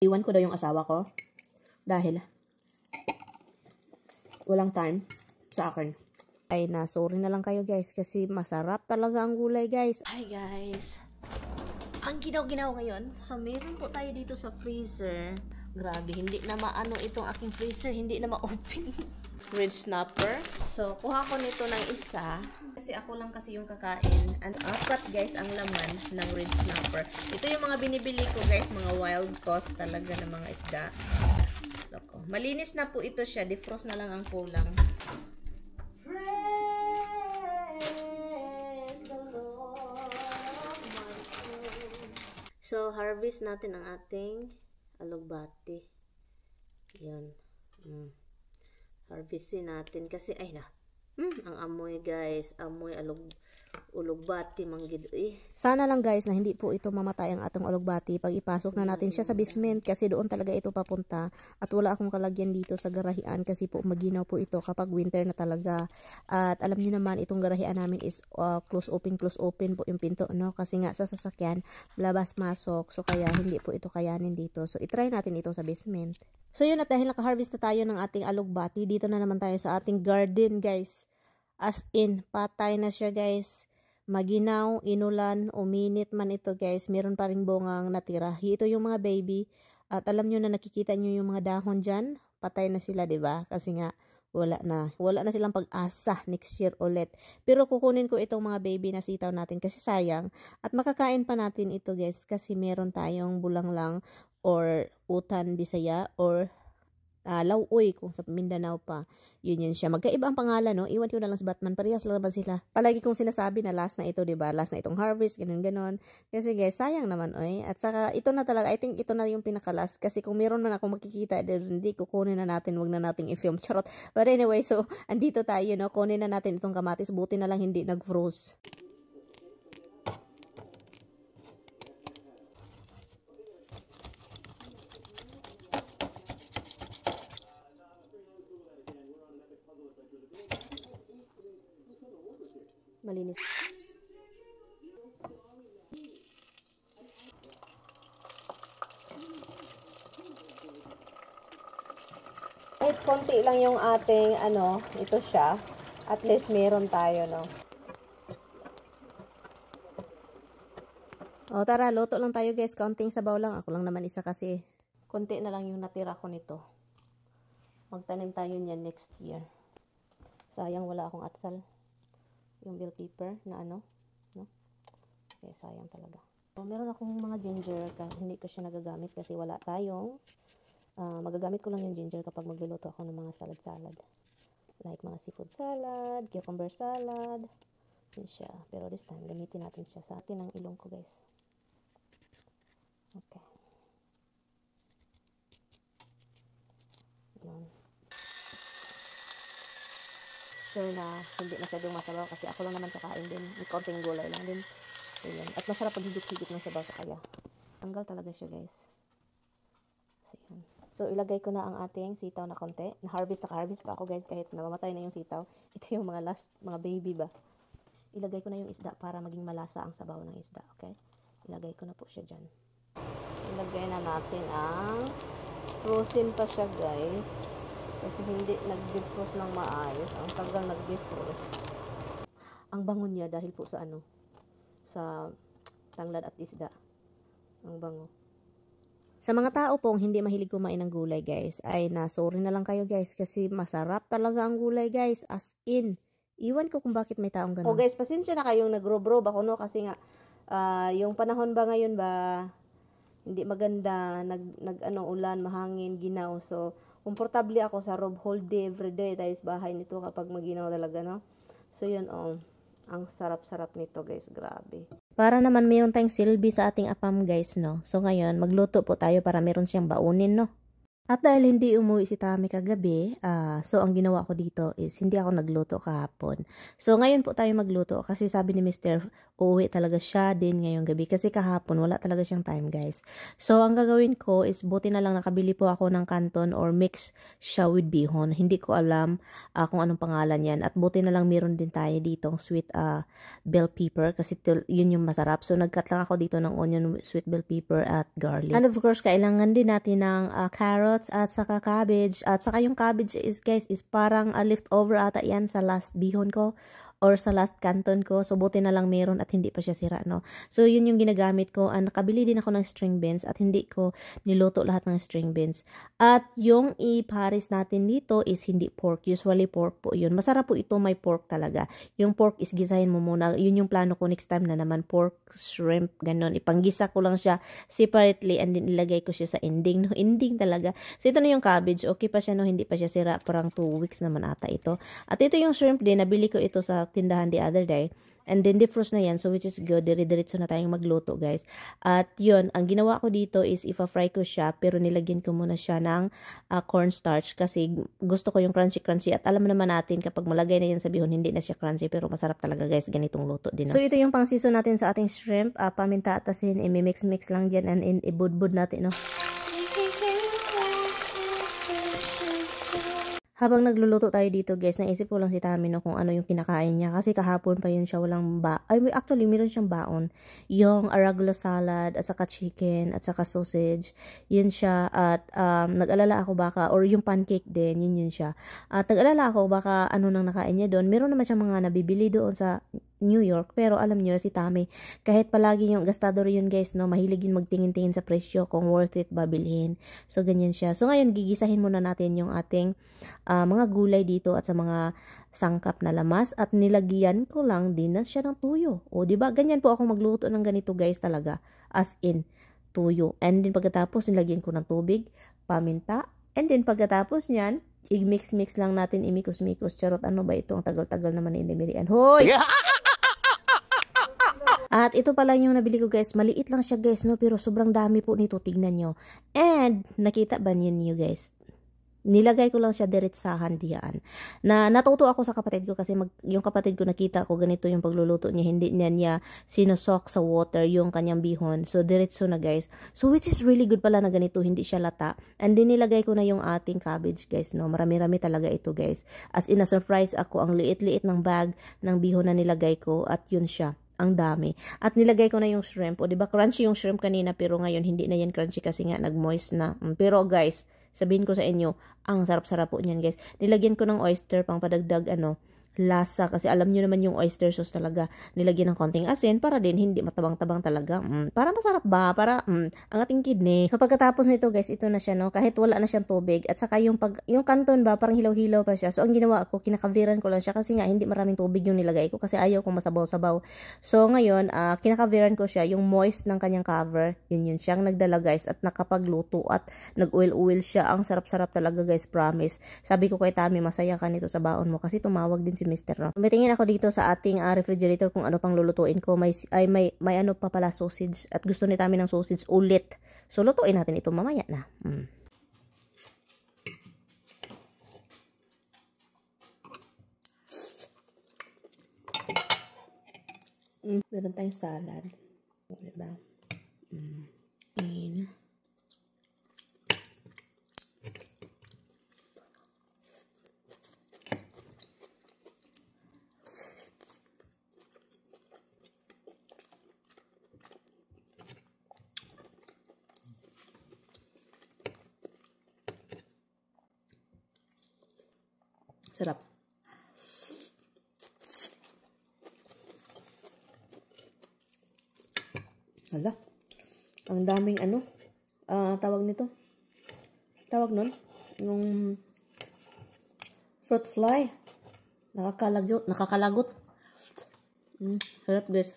Iwan ko daw yung asawa ko dahil walang time sa akin. Ay na, sorry na lang kayo guys kasi masarap talaga ang gulay guys. Hi guys! Ang ginaw-ginaw ngayon, so meron po tayo dito sa freezer. Grabe, hindi na maano itong aking freezer, hindi na ma-open. Red snapper. So, kuha ko nito ng isa. Kasi ako lang kasi yung kakain. And apat guys ang laman ng red snapper. Ito yung mga binibili ko guys, mga wild caught talaga ng mga isda. Loko. Malinis na po ito siya, defrost na lang ang kulang. Praise the Lord, my soul. So, harvest natin ang ating alugbati. Yan. Harvestin natin kasi ay na. Ang amoy guys, amoy ulugbati manggid. Sana lang guys na hindi po ito mamatay ang atong ulugbati pag ipasok na natin siya sa basement kasi doon talaga ito papunta at wala akong kalagyan dito sa garahian kasi po maginaw po ito kapag winter na talaga. At alam niyo naman itong garahian namin is close open po yung pinto no kasi nga sa sasakyan labas masok so kaya hindi po ito kayanin dito. So itry natin ito sa basement. So yun, at dahil naka-harvest na tayo ng ating alugbati, dito na naman tayo sa ating garden guys. As in, patay na siya guys. Maginaw, inulan, uminit man ito guys. Meron pa rin bungang natira. Ito yung mga baby. At alam nyo na nakikita nyo yung mga dahon dyan. Patay na sila, 'di ba? Kasi nga, wala na silang pag-asa next year ulit. Pero kukunin ko itong mga baby na sitaw natin kasi sayang. At makakain pa natin ito guys kasi meron tayong bulanglang or utan Bisaya or lauoy kung sa Mindanao pa. Yun siya. Magkaiba ang pangalan, no? Iwan ko na lang sa Batman. Parehas lang naman sila. Palagi kong sinasabi na last na ito, diba? Last na itong harvest, ganun-ganon. Kasi guys, sayang naman, oy. At saka, ito na talaga. I think ito na yung pinaka-last. Kasi kung meron man akong makikita, hindi, kukunin na natin. Wag na nating i-film. Charot. But anyway, so, andito tayo, no? Kunin na natin itong kamatis. Buti na lang hindi nag-froze. Malinis. Kahit konti lang yung ating ito siya. At least meron tayo, no. O tara, luto lang tayo guys. Kaunting sabaw lang. Ako lang naman isa kasi. Konti na lang yung natira ko nito. Magtanim tayo niyan next year. Sayang wala akong atsal. Yung bell pepper na no? Okay, sayang talaga. So, meron akong mga ginger, hindi ko siya nagagamit kasi wala tayong. Magagamit ko lang yung ginger kapag magluluto ako ng mga salad-salad. Like mga seafood salad, cucumber salad. Yun siya. Pero this time, gamitin natin siya sa atin ng ilong ko guys. Okay. Yun. Sure na hindi masyadong masabaw kasi ako lang naman kakain din. May konting gulay lang din. So, yun. At masarap pag higit-higit ng sabaw sa kaya. Tanggal talaga siya guys. So, yun. So, ilagay ko na ang ating sitaw na konti. Na-harvest pa ako guys kahit namamatay na yung sitaw. Ito yung mga last, mga baby ba. Ilagay ko na yung isda para maging malasa ang sabaw ng isda. Okay? Ilagay ko na po siya dyan. Ilagay na natin ang frozen pa siya guys. Kasi hindi nag-defrost ng maayos. Ang tagal nag-defrost. Ang bango niya dahil po sa sa tanglad at isda. Ang bango. Sa mga tao pong hindi mahilig kumain ng gulay guys, ay sorry na lang kayo guys kasi masarap talaga ang gulay guys. As in. Iwan ko kung bakit may taong ganun. Oh guys, pasensya na kayong nag-rob-rob ako no kasi nga yung panahon ba ngayon ba hindi maganda, ulan, mahangin, ginaw. So, komportable ako sa rob whole day, everyday tayo sa bahay nito kapag maginaw talaga, no? So, yun, ang sarap-sarap nito, guys. Grabe. Para naman mayroon tayong silbi sa ating apam, guys, no? So, ngayon, magluto po tayo para meron siyang baunin, no? At dahil hindi umuwi si Tami kagabi, so ang ginawa ko dito is hindi ako nagluto kahapon. So ngayon po tayo magluto kasi sabi ni Mr. uuwi talaga siya din ngayong gabi kasi kahapon wala talaga siyang time guys. So ang gagawin ko is buti na lang nakabili po ako ng canton or mix siya with bihon. Hindi ko alam kung anong pangalan yan at buti na lang meron din tayo ditong sweet bell pepper kasi yun yung masarap. So nagcut lang ako dito ng onion, sweet bell pepper at garlic. And of course kailangan din natin ng carrots at saka cabbage. At saka yung cabbage is guys is parang leftover ata yan sa last bihon ko or sa last canton ko. So buti na lang meron at hindi pa siya sira, no. So yun yung ginagamit ko. Nakabili din ako ng string beans at hindi ko niluto lahat ng string beans. At yung iparis natin dito is hindi pork. Usually pork po yun. Masarap po ito, may pork talaga. Yung pork is gisahin mo muna. Yun yung plano ko next time na naman. Pork, shrimp, ganon. Ipanggisa ko lang siya separately and then ilagay ko siya sa ending. No, ending talaga. So ito na yung cabbage. Okay pa siya, no. Hindi pa siya sira. Parang 2 weeks naman ata ito. At ito yung shrimp din. Nabili ko ito sa tindahan the other day. And then defrost na yan. So which is good. Dire-diretso na tayong magluto guys. At yun. Ang ginawa ko dito is ipa-fry ko siya. Pero nilagyan ko muna siya ng cornstarch. Kasi gusto ko yung crunchy-crunchy. At alam naman natin kapag malagay na yan sa bihon, hindi na siya crunchy. Pero masarap talaga guys. Ganitong luto din. No? So ito yung pang season natin sa ating shrimp. Paminta at asin. I-mix-mix lang dyan. And ibudbud natin. No? Habang nagluluto tayo dito guys, naisip ko lang si Tami no kung ano yung kinakain niya. Kasi kahapon pa yun siya walang actually meron siyang baon. Yung arugula salad at saka chicken at saka sausage. Yun siya at nag-alala ako baka or yung pancake din, yun siya. At nag-alala ako baka ano nang nakain niya doon. Meron naman siyang mga nabibili doon sa New York. Pero alam niyo si Tami, kahit palagi yung gastador yun guys, no, mahilig yun magtingin-tingin sa presyo kung worth it ba bilhin. So ganyan siya. So ngayon gigisahin muna natin yung ating mga gulay dito at sa mga sangkap na lamas at nilagyan ko lang din na siya ng tuyo. O di ba? Ganyan po ako magluto ng ganito guys talaga. As in tuyo. And then pagkatapos nilagyan ko ng tubig, paminta. And then pagkatapos niyan, i-mix-mix lang natin, imikos-mikos. Charot, ano ba ito? Ang tagal-tagal naman inimirian. Hoy! At ito pala yung nabili ko guys. Maliit lang siya guys, no? Pero sobrang dami po nito. Tignan nyo. And nakita ba niyo guys? Nilagay ko lang siya diretsahan diyan. Natuto ako sa kapatid ko kasi yung kapatid ko nakita ko ganito yung pagluluto niya. Hindi niya sinusok sa water yung kanyang bihon. So diretso na guys. So which is really good pala na ganito. Hindi siya lata. And then nilagay ko na yung ating cabbage guys. No? Marami-rami talaga ito guys. As in a surprise ako. Ang liit-liit ng bag ng bihon na nilagay ko. At yun siya. Ang dami. At nilagay ko na yung shrimp. O diba crunchy yung shrimp kanina pero ngayon hindi na yan crunchy kasi nga nag-moist na. Pero guys, sabihin ko sa inyo, ang sarap-sarap po niyan guys. Nilagyan ko ng oyster pang padagdag lasa kasi alam niyo naman yung oyster sauce talaga. Nilagyan ng konting asin para din hindi matabang-tabang talaga. Para masarap ba? Para ang ating kidney. So pagkatapos nito guys, ito na siya no. Kahit wala na siyang tubig at saka yung canton ba parang hilaw-hilaw pa siya. So ang ginawa ko, kinakaviran ko lang siya kasi nga hindi maraming tubig yung nilagay ko kasi ayaw kong masabaw-sabaw. So ngayon, kinakaviran ko siya yung moist ng kanyang cover. Yun siyang nagdala guys at nakapagluto at nag-oil-oil siya. Ang sarap-sarap talaga guys, promise. Sabi ko kay Tami, masaya ka nito sa baon mo kasi tumawag din si Mr. No. Tumitingin ako dito sa ating refrigerator kung ano pang lulutuin ko. May ano pa pala sausage at gusto ni Tami ng sausage ulit. So lutuin natin ito mamaya na. Meron tayong salad. Diba? Sarap. Hala. Ang daming tawag nito. Tawag nun? Yung fruit fly. Nakakalagot. Sarap guys.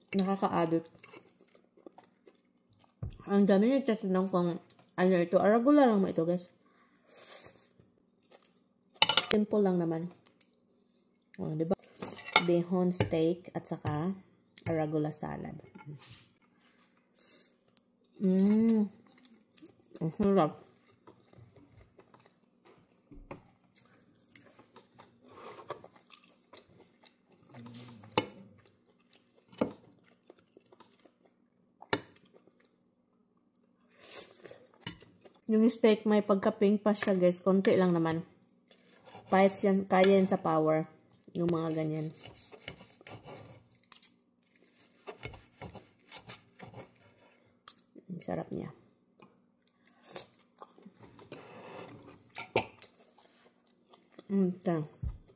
Nakaka-addict. Ang dami nagtatanong kung ano ito. Arugula lang mo ito, guys. Simple lang naman. Oh, diba? Bihon steak at saka arugula salad. Ang sarap. Yung steak may pagka-pink pa siya, guys. Konti lang naman. Kahit yan, kaya yan sa power. Yung mga ganyan. Ang sarap niya.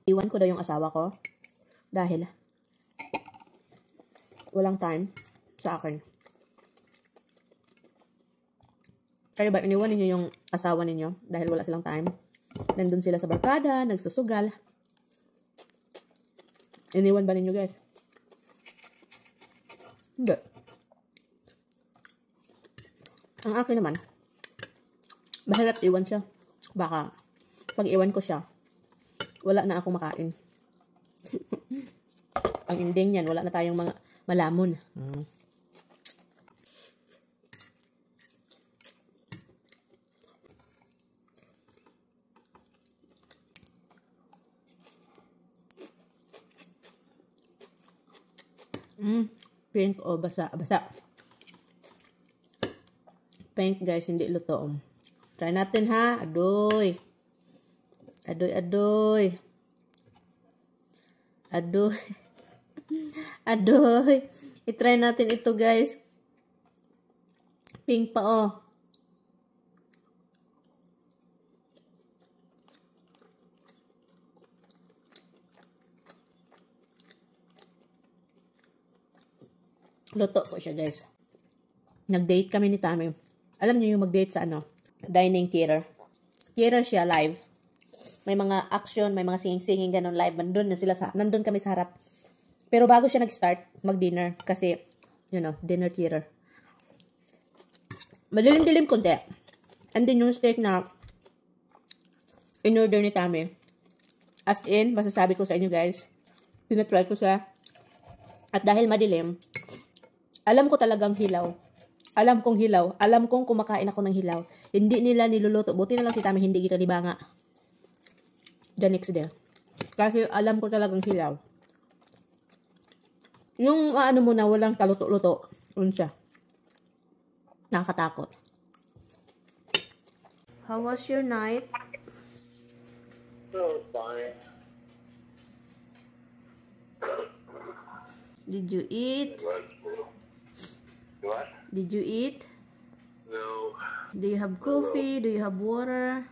Iwan ko daw yung asawa ko. Dahil walang time sa akin. Kaya ba, iniwan ninyo yung asawa ninyo dahil wala silang time? Nandun sila sa barkada, nagsusugal. Iniwan ba ninyo, guys? Hindi. Ang akin naman, mahirap iwan siya. Baka, pag iwan ko siya, wala na akong makain. Ang ending yan, wala na tayong mga malamon. Pink o basa. Pink, guys, hindi luto. Try natin, ha? Adoy. I-try natin ito, guys. Pink pa, oh. Luto po siya, guys. Nag-date kami ni Tami. Alam niyo yung mag-date sa dining theater. Theater siya live. May mga action, may mga singing-singing ganun live. Nandun kami sa harap. Pero bago siya nag-start, mag-dinner. Kasi, dinner theater. Madilim-dilim konti. And then yung steak na in-order ni Tami. As in, masasabi ko sa inyo, guys. Tinatry ko siya. At dahil madilim, alam ko talagang hilaw. Alam kong hilaw. Alam kong kumakain ako ng hilaw. Hindi nila niluluto. Buti na lang si Tami hindi gikalibanga. The next day. Kasi alam ko talagang hilaw. Yung mo na walang kaluto-luto. Yun siya. Nakakatakot. How was your night? Oh, fine. Did you eat? What? Did you eat? No. Do you have coffee? Do you have water?